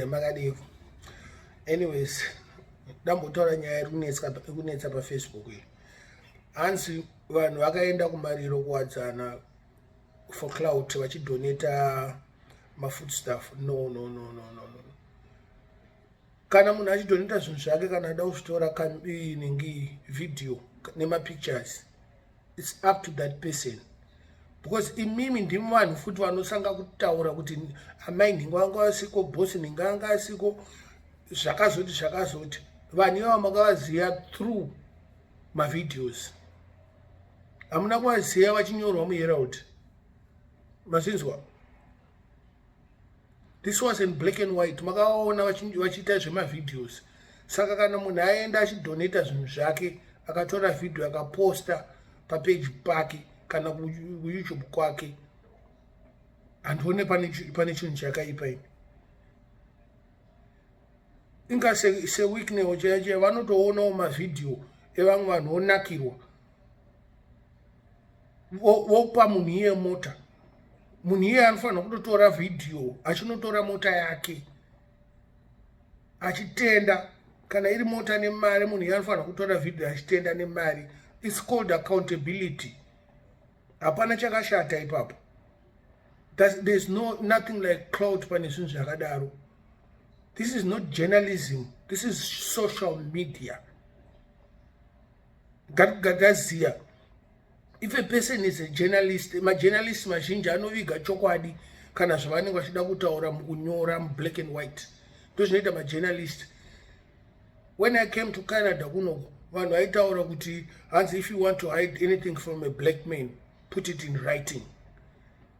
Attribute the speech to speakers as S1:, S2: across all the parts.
S1: Makadiko. Anyways, ndambotaura nyaya iri kunetsa paFacebook iyi. Hanzi vanhu vakaenda kumariro kuwadzana for clout, vachidonata mafood stuff. No, no, no, no, no, no. Kana munhu achidonata zvinhu zvake, kana ada kuzvitora nenge video nemapictures, it's up to that person, because imimi ndimi vanhu futi vanosanga kutaura kuti amai nhingi vanga vasiko, bhosi nhingi anga asiko, zvakazoti zvakazoti. Vanhu ivava makavaziva through mavideos, hamuna kuvaziva vachinyorwa muHerald. Mazinzwa? This was in black and white. Makavaona vachiita zvemavideos. Saka kana munhu aenda achidonata zvinhu zvake, akatora vhidhio, akaposta papeji pake kana kuYouTube kwake, handione pane chinhu chakaipa ini. Inga seWicknell chaiyo chaiyo, vanotoonawo mavhidhiyo evamwe vanhu, vonakirwa, vopa munhu iye mota. Munhu iye anofanira kutotora vhidhiyo achinotora mota yake achitenda. Kana iri mota nemari, munhu iye anofanira kutora vhidhiyo achitenda nemari. It's called accountability. Hapana chakashata ipapo. There's no nothing like clout pane zvinhu zvakadaro. This is not journalism, this is social media. Ngatigaziya, if a person is a journalist, majournalist mazhinji anoviga chokwadi kana zvavanenge vachida kutaura mukunyora mublack and white. Ndo zvinoita majournalist. When I came to Canada kunoku, vanhu vaitaura kuti hanzi, if you want to hide anything from a black man, put it in writing.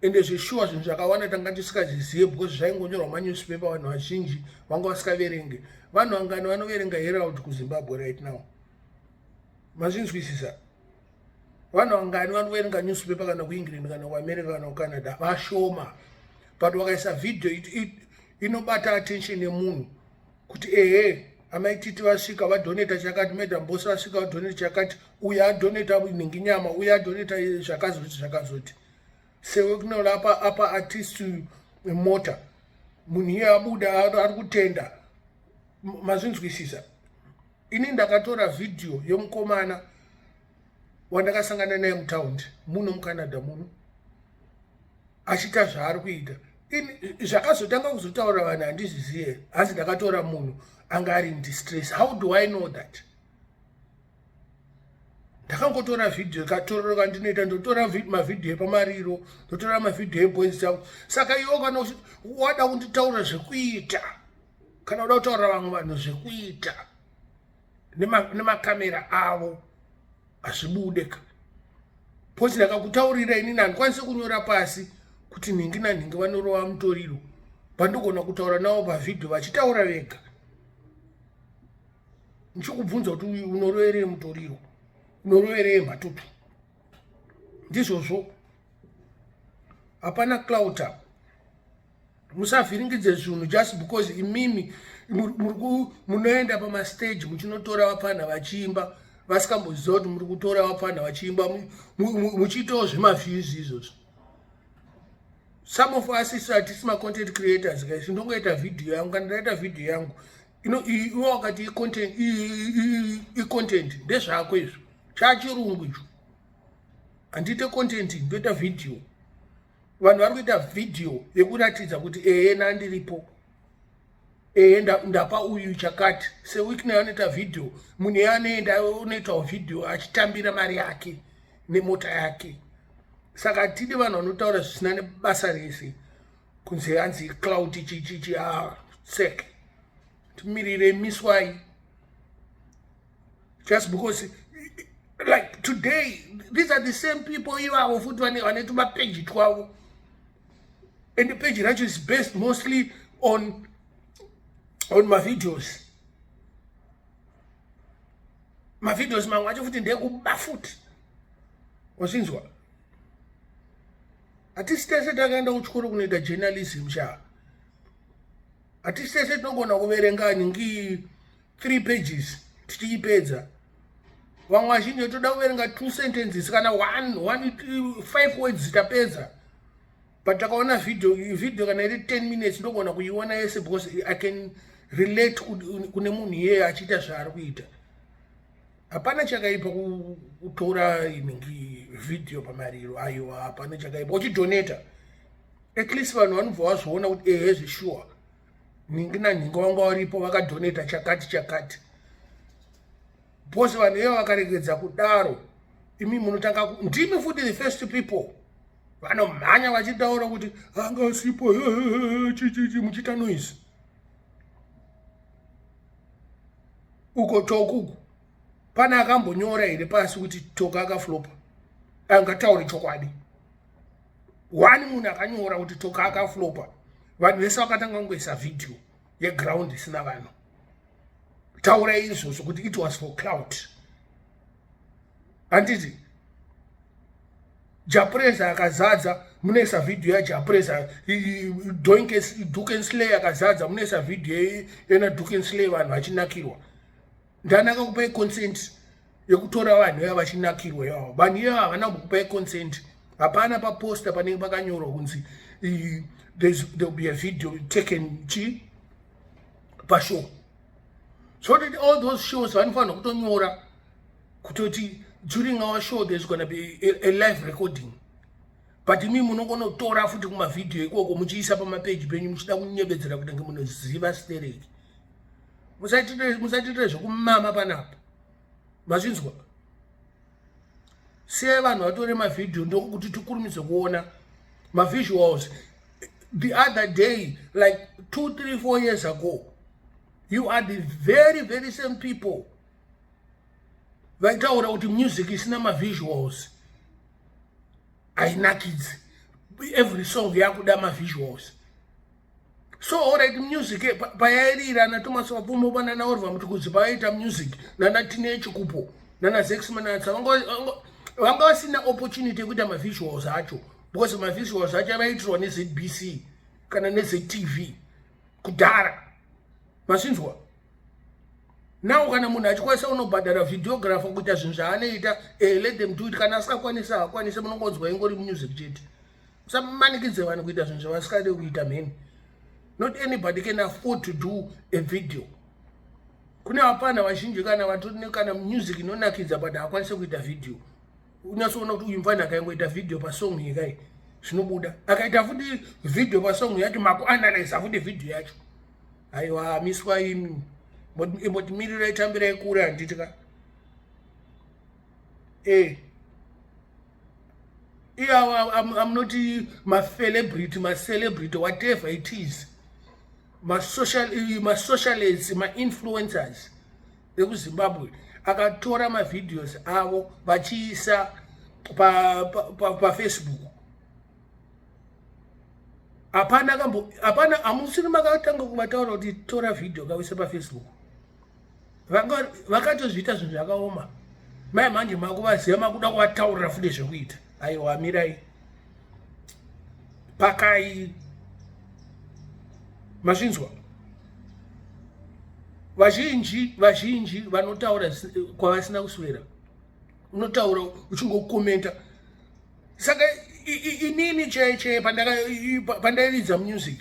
S1: Ende zveshuwa, zvinhu zvakawanda tanga tisingazvizive because zvaingonyorwa manewspaper. Vanhu vazhinji vanga vasikaverenge. Vanhu vangani vanoverenga Herald kuZimbabwe right now? Mazvinzwisisa? Vanhu vangani vanoverenga newspaper kana kuEngland, kana kuAmerica, kana kuCanada? Vashoma. But vakaisa vhidhio, inobata attention yemunhu kuti ehe, amaititi vasvika vadonata chakati, Madam Boss vasvika vadonata chakati, uyo adonata nhingi nyama, uyo adonata zvakazoti zvakazoti. SeWicknell apa artist mota, munhu iye abuda ari kutenda. Mazvinzwisisa? Ini ndakatora vhidhiyo yemukomana wandakasangana naye mutaundi muno muCanada muno achiita zvaari kuita. Zvakazotanga kuzotaura vanhu handizvizive. Hanzi ndakatora munhu anga ari in distress. How do I know that? Ndakangotora vhidhiyo katorero kandinoita. Ndotora mavhidhiyo epamariro, ndotora mavhidhiyo eboys dzangu. Saka iwo kana wada kunditaura zvekuita, kana uda kutaurira vamwe vanhu zvekuita nemakamera avo, hazvibude ka posi. Ndakakutaurira inini, handikwanisi kunyora pasi kuti nhingi nanhingi vanorova mutoriro. Pandogona kutaura navo pavhidhiyo vachitaura vega, ndichikubvunza kuti unoroverei mutoriro, unoroverei mhatutu. Ndizvozvo, hapana clout. Musavhiringidze zvinhu just because imimi munoenda pamastage muchinotora vapfanha vachiimba, vasikamboziva kuti muri kutora vapfanha vachiimba, muchiitawo zvemaviews izvozvo. Some of us isu hatisi macontent creators, guys. Ndongoita vhidhiyo yangu. Kana ndaita vhidhiyo yangu, iwe wakati icontent, ndezvako izvo, chachirungu icho. Handiite content, ndoita vhidhiyo. Vanhu vari kuita vhidhiyo yekuratidza kuti ehe, nandiripo, ehe, ndapa uyu chakati. SeWicknell anoita vhidhiyo, munhu iye anoenda unoitawo vhidhiyo achitambira mari yake nemota yake. Saka hatidi vanhu vanotaura zvisina nebasa rese kunze, hanzi clout, chichichi a sek. Timirire, miswai. Just because, like today, these are the same people ivavo futi vane tumapeji twavo, and the page racho is based mostly on mavideos. Mavideos mamwe acho futi ndekuba futi. Wazvinzwa? Hatisi tese takaenda kuchikoro kunoita journalism sha. Hatisi tese tinogona kuverenga ningi three pages tichiipedza. Vamwe vazhinji toda kuverenga two sentences kana one, one, five words, tapedza. But takaona video, video kana iri 10 minutes ndogona kuiona yese because I can relate kune munhu iyeye achiita zvaari kuita. Hapana chakaipa kutora inenge video pamariro, aiwa, hapana chakaipa. Uchidonata, at least vanhu vanobva vazviona kuti ehe, zveshuwa nhingi nanhingi vanga varipo vakadonata chakati chakati. Because vanhu ivo vakaregedza kudaro, imi munotanga ndimi futi the first people vanomhanya vachitaura kuti anga asipo, chichichi, muchiita noise uko. Tokuku pane akambonyora here pasi kuti Toka akaflopa? Angataure chokwadi, one munhu akanyora kuti Toka akaflopa, vanhu vese vakatanga kungoisa vhidhiyo yeground isina vanhu. Taurai izvozvo kuti it was for clout, handiti? Jah Prayzah akazadza, munoisa vhidhiyo yaJah Prayzah. Duke Slay akazadza, munoisa vhidhiyo yena Duke Slay, vanhu vachinakirwa. Ndani akakupai consent yekutora vanhu ivava vachinakirwa ivavo? Vanhu ivava havana kumbokupai consent. Hapana paposta panenge pakanyorwa kunzi there will be a video taken chi pashow. So that all those shows vanofanira kutonyora kutoti during our show there's gonna be a live recording. But imi munogonotora futi kumavhidhiyo ikoko muchiisa pamapeji penyu, muchida kunyebedzera kunenge munoziva stereki. Musaitire zvekumama panapa, mazvinzwa? Siyai vanhu vatore mavhidhiyo, ndokuti tikurumidze kuona mavisuals. The other day, like 2, 3, 4 years ago, you are the very very same people vaitaura kuti music isina mavisuals hainakidzi, every song yakuda mavisuals. So alright, music payairira naThomas Mapfumo, panana Oliver Mtukudzi pavaita music, nana Tine Chikupo, nana Zex Manatsa, vanga vasina opportunity yekuita mavisuals acho because mavisuals acho avaitirwa neZBC kana neZTV kudhara, mazvinzwa? Now kana munhu achikwanisa unobhadhara videographer kuita zvinhu zvaanoita, let them do it. Kana asingakwanisa, haakwanisi, munongonzwa ingori music chete. Musamanikidze vanhu kuita zvinhu zvavasikade kuita mheni. Not anybody can afford to do a video. Kune vapana vazhinji kana vatori kana music inonakidza, but haakwanisi kuita video. Unyatsoona kuti uyu mufana akaingoita video pasong yekai, zvinobuda. Akaita futi video pasong yacho, makuanalyza futi video yacho. Aiwa, miswa imi, imbotimirirei, tambirai kure, handiti ka? Iyawo I'm not macelebrity, macelebrity, whatever it is, masocialites, mainfluencers ekuZimbabwe akatora mavideos avo vachiisa paFacebook, hapana kambo, hapana. Hamusiri makatanga kuvataura kuti tora vhidhiyo kauise paFacebook. Vakatozviita zvinhu zvakaoma. Mai manje makuvaziva, makuda kuvataurira futi zvekuita. Aiwa, mirai pakai, mazvinzwa? Vazhinji vazhinji vanotaura kwavasina kuswera. Unotaura uchingokomenta. Saka inini chai chai pandairidza music,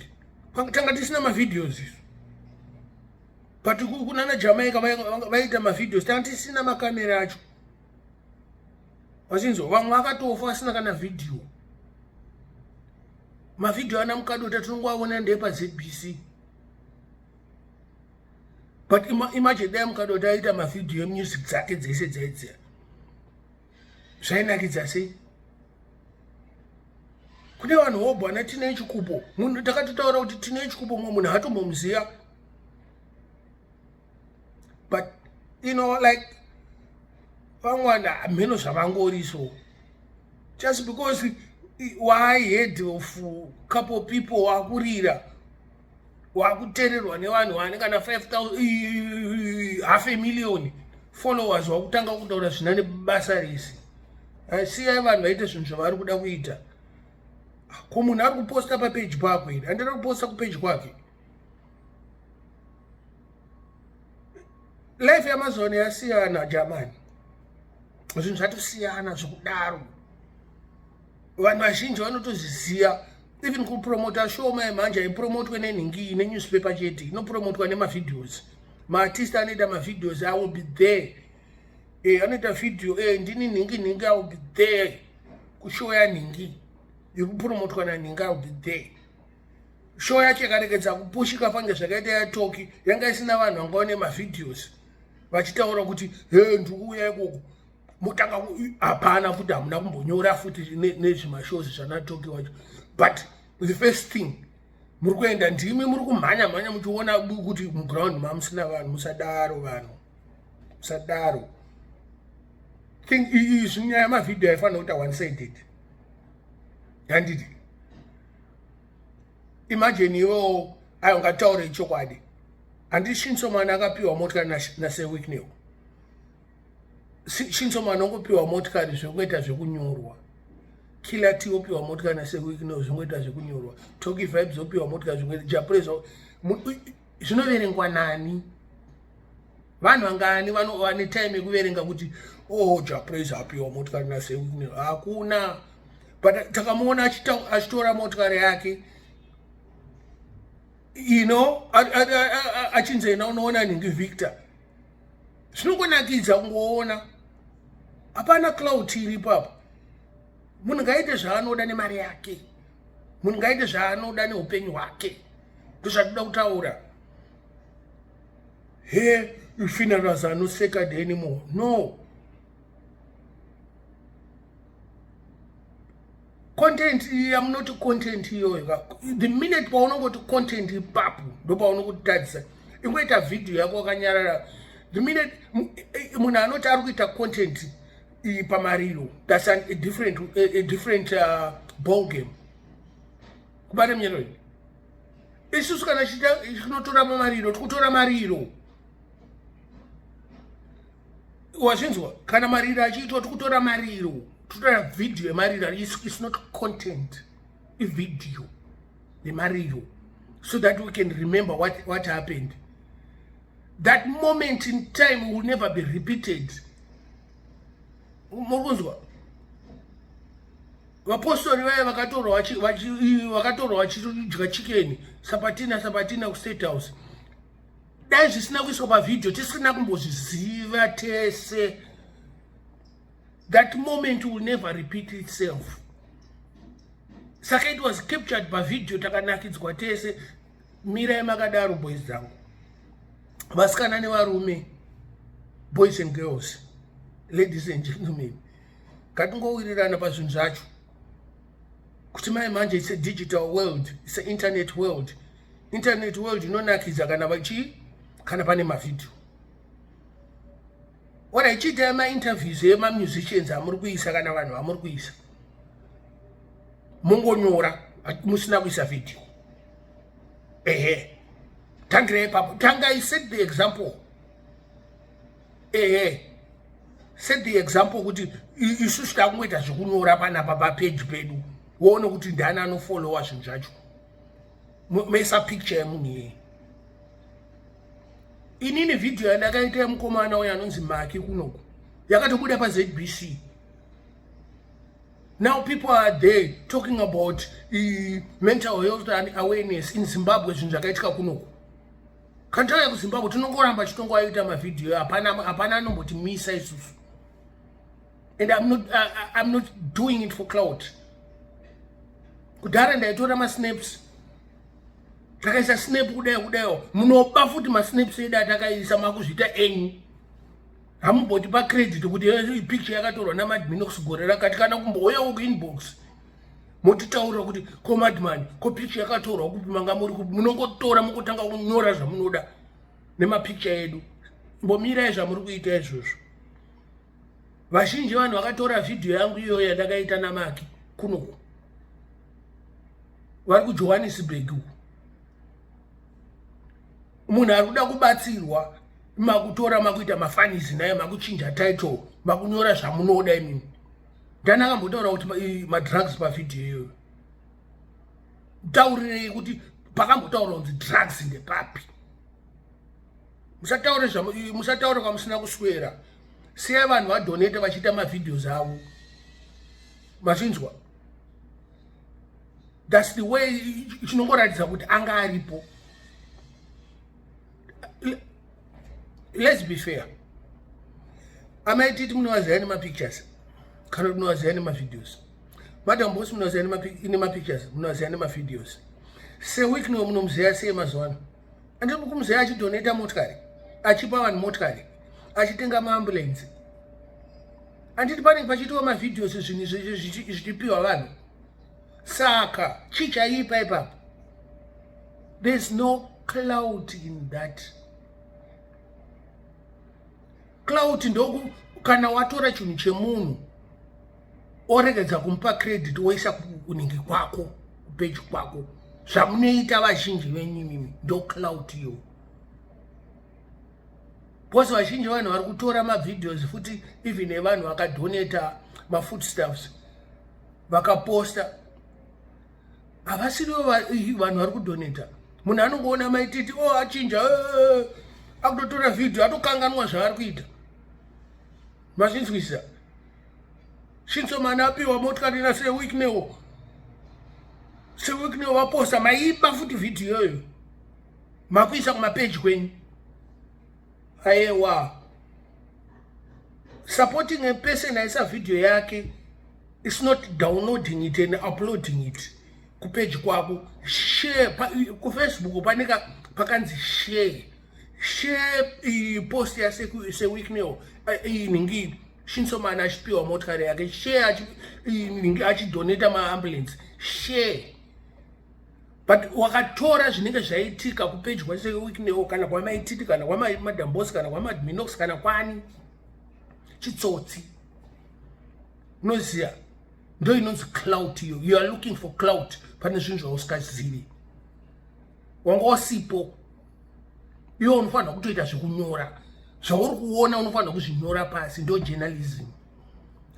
S1: tanga tisina mavideos isu, but kunana Jamaica vaita mavideos, tanga tisina makamera acho, vachinzwa. Vamwe vakatofa vasina kana vhidhiyo. Mavhidhiyo ana Mukadota tinongoaona ndepaZBC. But imagine dai Mukadota aita mavhidhiyo emusic dzake dzese dzaidziya, zvainakidza sei? Kune vanhu hobho ana Tine Chikupo. Munhu takatotaura kuti Tine Chikupo, mumwe munhu haatombomuziva, but like vamwe vanhu hamheno zvavangori. So just because why head of couple people wakurira, wakuteererwa nevanhu vane kana 5000, half a million followers, wakutanga kutaura zvina nebasa rese. Siyai vanhu vaite zvinhu zvavari kuda kuita. Ko munhu ari kuposta papeji pako here? Handida kuposta kupeji kwake. Life yamazuva ano yasiyana, jamani, zvinhu zvatosiyana zvekudaro. Vanhu vazhinji vanotozviziva. Even kupromota show mai manje haipromotwe nenhingi nenewspaper chete, inopromotwa nemavideos. Maartist anoita mavideos, I will be there. Eh, anoita video, eh, ndini nhingi nhingi, I will be there. Kushow yanhingi, yekupromotwa nanhingi, I will be there. Show yacho ikaregedza kupushika pange zvakaita yaToki, yanga isina vanhu vangaone mavideos vachitaura kuti he ndikuuya ikoko. Motanga hapana futi, hamuna kumbonyora futi nezvemashows zvanaToki wacho. But the first thing muri kuenda ndimi muri kumhanya mhanya muchiona kuti muground mamusina vanhu. Musadaro vanhu, musadaro. Think izvi nyaya yemavhidhiyo haifanira kuita one sided, handiti? Imagine iwewo, ayo ngataure chokwadi, handiti Shinsomani akapiwa motikari naSir Wicknell? Shinsomani ongopiwa motikari zvekungoita zvekunyorwa. Killer T opiwa motikari naSir Wicknell, zvingoita zvekunyorwa. Toki Vibes opiwa motikari, zvingoita Jah Prayzah. Zvinoverengwa nani? Vanhu vangani vane time yekuverenga kuti, oh, Jah Prayzah apiwa motikari naSir Wicknell? Hakuna. But takamuona achitora motikari yake achinzena unoona nhingi Victor. Zvinongonakidza kungoona, hapana clout iri ipapo. Munhu ngaite zvaanoda nemari yake, munhu ngaite zvaanoda neupenyu hwake. Ndozvatinoda kutaura. He, funerals are not sacred anymore. No content yamunoti content iyoyo, the minute paunongoti content ipapo ndopaunokutadzisa. Ingoita vhidhiyo yako wakanyarara. The minute munhu anoti ari kuita content iyi pamariro, that's a different ball game. Kubata munyero, isusu kana chinotora mamariro, tikutora mariro, wazvinzwa? Kana mariro achiitwa, tikutora mariro, totora vhidhiyo yemariro. It's not content, ivhidhiyo yemariro so that we can remember what happened. That moment in time will never be repeated. Muri kunzwa? Vapostori vaya vakatorwa vachidya chicken sapatina sapatina kuState House, dai zvisina kuiswa pavhidhiyo, tisina kumbozviziva tese. That moment will never repeat itself. Saka it was captured pavhidhiyo, takanakidzwa tese. Mirai makadaro, boys dzangu, vasikana nevarume, boys and girls, ladies and gentlemen. Ngatingowirirana pazvinhu zvacho kuti mai manje it's a digital world, it's a internet world. Internet world inonakidza kana vachi kana pane mavhidhiyo. Ora ichiita mainterviews emamusicians amuri kuisa kana vanhu vamuri kuisa, mongonyora musina kuisa vhidhiyo. Ehe, tangirai ipapo. Tangai, set the example. Ehe, set the example kuti isusu takungoita zvekunyora panapa papeji pedu. Woone kuti ndani anofollowa zvinhu zvacho. Maisa picture yemunhu iyeye. Inini vhidhiyo yandakaita yemukomana uyo anonzi Maki kunoku yakatobuda paZBC. Now people are there talking about mental health and awareness in Zimbabwe. Zvinhu zvakaitika kunoku, kana tauya kuZimbabwe, tinongoramba chitongoaita mavhidhiyo. Hapana anombotimisa isusu. And I'm not doing it for clout. Kudhara ndaitora masnaps, takaisa snap kudai kudaiwo, munoba futi masnaps edu atakaisa, makuzviita enyu. Hamumboti pacredit kuti picture yakatorwa naMadminox gore rakati, kana kumbouyawo kuinbox motitaurira kuti, ko Madman, ko picture yakatorwa kupi, manga muri kupi? Munongotora mungotanga kunyora zvamunoda nemapicture edu. Mbomirai zvamuri kuita izvozvo. Vazhinji vanhu vakatora vhidhiyo yangu iyoyo yandakaita naMaki kunoku vari kuJohannesburg uku. Munhu ari kuda kubatsirwa, makutora makuita mafunnies naye, makuchinja title, makunyora zvamunoda imimi. Ndani akambotaura kuti madrugs pavhidhiyo iyoyo? Taurirei kuti pakambotaura kunzi drugs ndepapi. Musataure kwamusina kuswera. Siyai vanhu vadonate vachiita mavideos avo, machinzwa? That's the way chinongoratidza kuti anga aripo. Let's be fair. Amaititi munovaziva nemapictures kana kuti munovaziva nemavideos. Madam Boss munovaziva nemapictures, munovaziva nemavideos. Sewicknell munomuziva sei mazuva ano? Andiri kumuziva achidonata motikari, achipa vanhu motikari, achitenga maambulensi. Anditi panenge pachiitiwa mavideos zvinhu zvichipiwa vanhu. Saka chii chaipa ipapo? There's no clout in that. Clout ndoku kana watora chinhu chemunhu oregedza kumupa credit woisa kunenge kwako kupeji kwako, zvamunoita vazhinji venyu imimi, ndo clout iyo. Because vazhinji vanhu vari kutora mavideos futi, even evanhu vakadonata mafoodstuffs vakaposta, havasirivo vanhu vari kudonata. Munhu anongoona Maititi o oh, achinja, eh, akutotora vhidhiyo, atokanganwa zvaari kuita. Mazvinzwisisa? Shinsomani apiwa motikari naSir Wicknell, Sir Wicknell vaposta, maiba futi vhidhiyo iyoyo, makuisa kumapeji kwenyu. Ayewa, supporting a person aisa vhidhiyo yake, it's not downloading it and uploading it kupeji kwako. Share kuFacebook paneka pakanzi share, share post yaSir Wicknell, ningi Shinsomani achipiwa motikari yake, share ningi achidonata maambulance, share. But wakatora zvinenge zvaitika kupeji kwaSir Wicknell kana kwaMaititi kana kwaMadam Boss kana kwaMadminox kana kwani, chitsotsi. Unoziva ndo inonzi clout iyo. You are looking for clout pane zvinhu zvausingazivi, wanga wasipo iwe. Unofanira kutoita zvekunyora zvauri kuona, unofanira kuzvinyora pasi. Ndo journalism.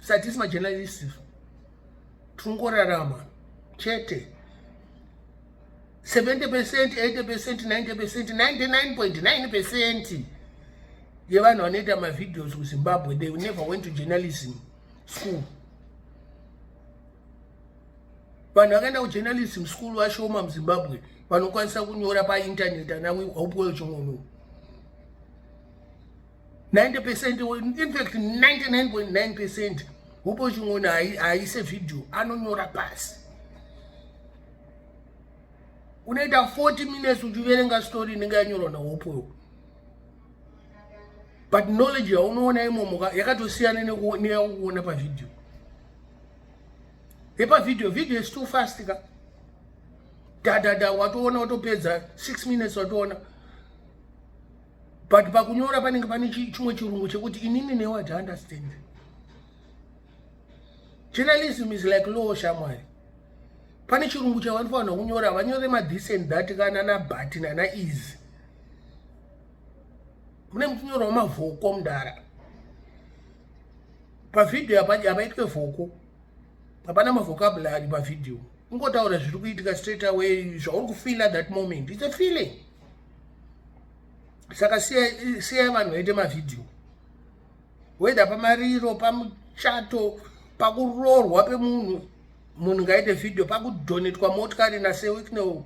S1: Satisi majournalist, tingorarama chete. 70%, 80%, 90%, 99.9% yevanhu vanoita mavideos kuZimbabwe, they never went to journalism school. Vanhu vakaenda kujournalism school vashoma muZimbabwe. Vanokwanisa kunyora paintaneti ana Hopewell Chin'ono. 90%, in fact 99.9%, Hopewell Chin'ono haaise vhidhiyo, anonyora pasi. Unoita 40 minutes uchiverenga story inenge yanyorwa naHopewell, but knowledge yaunoona imomo yakatosiyana neyakuona pavhidhiyo. Yepavhidhiyo, video is too fast ka, dadada, watoona, watopedza 6 minutes watoona. But pakunyora panenge pane chimwe chirungu chekuti inini newe understand. Journalism is like law, shamwari. Pane chirungu chavanofanira kunyora, vanyore mathis and that kana nabut nana is. Mune muchinyorwa mavhoko mudara. Pavhidhiyo hapaitwe vhoko, hapana mavocabulary pavhidhiyo. Ungotaura zviri kuitika straight away, zvauri kufeela that moment. It's a feeling. Saka siyai vanhu vaite mavhidhiyo, whether pamariro, pamuchato, pakuroorwa pemunhu, munhu ngaite vhidhiyo. Pakudonetwa motikari naSir Wicknell,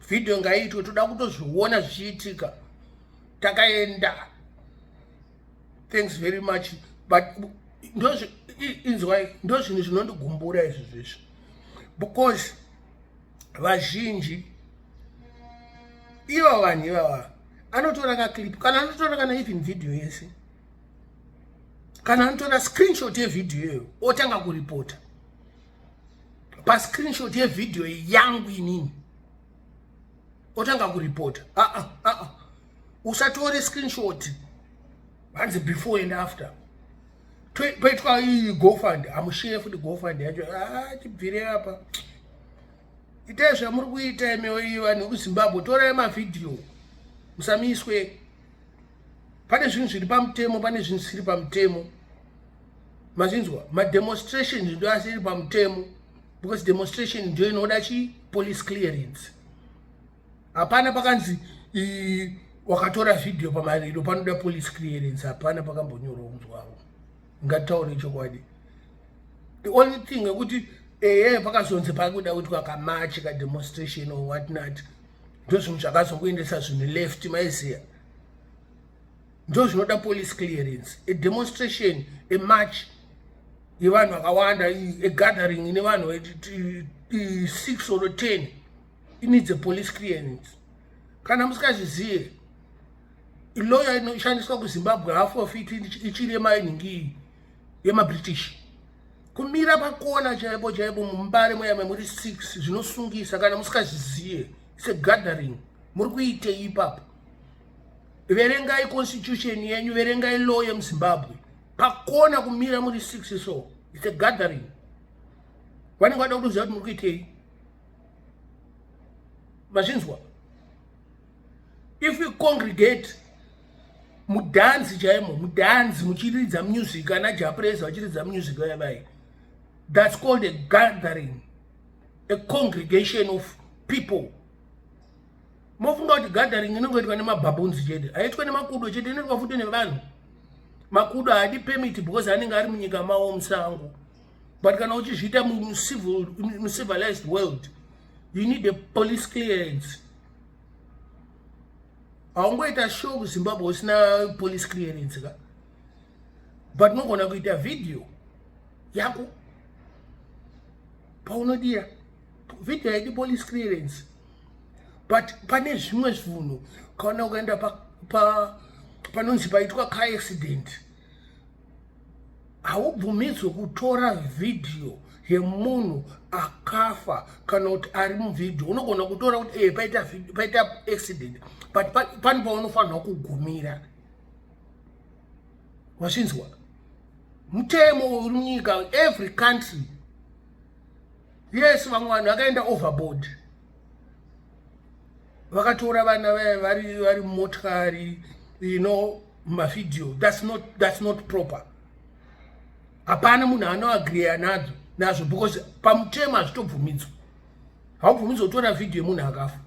S1: vhidhiyo ngaiitwe, toda kutozviona zvichiitika. Takaenda. Thanks very much. But inzwai, ndo zvinhu zvinondigumbura izvi zvezvi, because vazhinji iva vanhu ivava anotora kaclip kana anotora kana even vhidhiyo yese, kana anotora screenshot yevhidhiyo iyoyo, otanga kuripota pascreenshot yevhidhiyo yangu inini, otanga kuripota. Aa, aa, usatore screenshot. Hanzi before and after. Paitwa iyi GoFund, hamushare futi GoFund yacho. Ah, tibvire apa, itai zvamuri kuita imi vanhu vekuZimbabwe. Torai mavhidhiyo, musamiswe. Pane zvinhu zviri pamutemo, pane zvinhu zvisiri pamutemo. Mazvinzwa? Mademonstrations ndo asiri pamutemo, because demonstration ndio inoda chi police clearance. Hapana pakanzi wakatora vhidhiyo pamariro panoda police clearance. Hapana pakambonyorwa kunzwavo. Ngataure chokwadi. The only thing yekuti Ehe, pakazonzi pakuda kuitwa kamarch, kademonstration or what not. Ndo zvinhu zvakazongoendesa zvinhu left, maiziya. Ndo zvinoda police clearance. A demonstration, a march yevanhu vakawanda, a gathering ine vanhu 6 or 10, it needs a police clearance. Kana musikazviziye, law inoshandiswa kuZimbabwe, half of it ichiri yemainhingi yemaBritish. Kumira pakona chaipo chaipo muMbare muyame muri 6, zvinosungisa. Kana musikazviziye, it's a gathering. Muri kuitei ipapo? Verengai constitution yenyu, verengai law yemuZimbabwe. Pakona kumira muri 6, so it's a gathering. Vanenge vada kutoziva kuti muri kuitei. Mazvinzwa? If we congregate mudhanzi chaimo, mudhanzi muchiridza music, ana Jah Prayzah vachiridza music vayavai, that's called a gathering, a congregation of people. Mofunga kuti gathering inongoitwa nemabhabhunzi chete? Haitwe nemakudo chete, inoitwa futi nevanhu. Makudo haadi permit because anenge ari munyika mavo musango, but kana uchizviita mucivilized world, you need a police clearance. Haungoita show kuZimbabwe usina police clearance ka, but unogona kuita vhidhiyo yako paunodira. Vhidhiyo haidi police clearance, but pane zvimwe zvinhu, kana ukaenda panonzi paitwa car accident, haubvumidzwe kutora vhidhiyo yemunhu akafa kana kuti ari muvhidhiyo. Unogona kutora kuti e paita accident, but pane paunofanirwa kugumira. Wazvinzwa? Mutemo uri munyika, every country. Yes, vamwe vanhu vakaenda overboard, vakatora vana vaya vari mumotikari, mumavhidhiyo. That's not proper. Hapana munhu anoagriya nadzo nazvo because pamutemo hazvitobvumidzwa. Haubvumidzwa kutora vhidhiyo yemunhu akafa.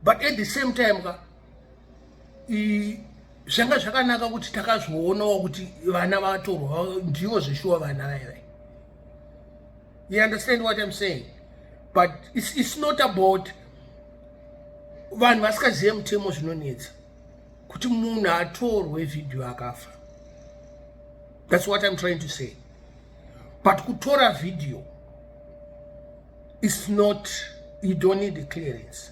S1: But at the same time ka, zvanga zvakanaka kuti takazvoonawo kuti vana vatorwa ndivo zveshuwa vana vaivai. You understand what I'm saying? But it's not about vanhu vasikazive mutemo. Zvinonetsa kuti munhu atorwe vhidhiyo akafa. That's what I'm trying to say. But kutora vhidhiyo is not, you don't need a clearance.